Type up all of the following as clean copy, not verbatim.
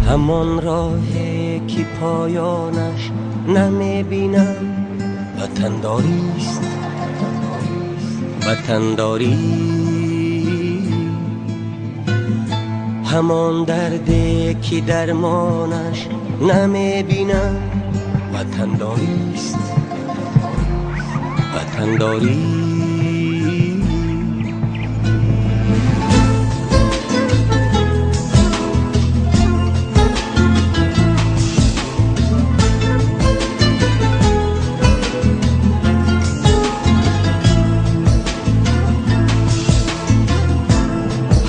Ҳамон роҳе ки поёнаш намебинам, ватандорист, ватандорӣ. Ҳамон дарде ки дармонаш намебинам, ватандорист, ватандорӣ.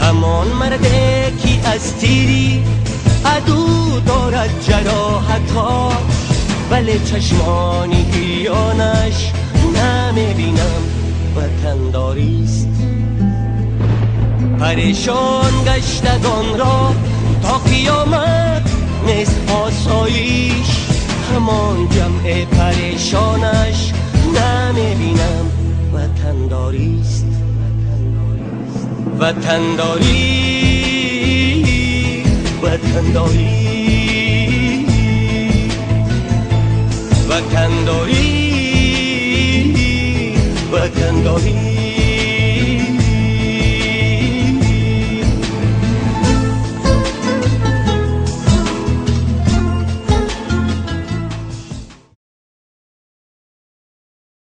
Ҳамон марде ки аз тири аду дорад ҷароҳатҳо, вале чашмони гирёнаш намебинам, ватандорист. Парешон гаштагонро то қиёмат нест осоиш, ҳамон ҷамъи парешонаш намебинам, ватандорист. Ватандорӣ, ватандорӣ, ватандорӣ, ватандорӣ.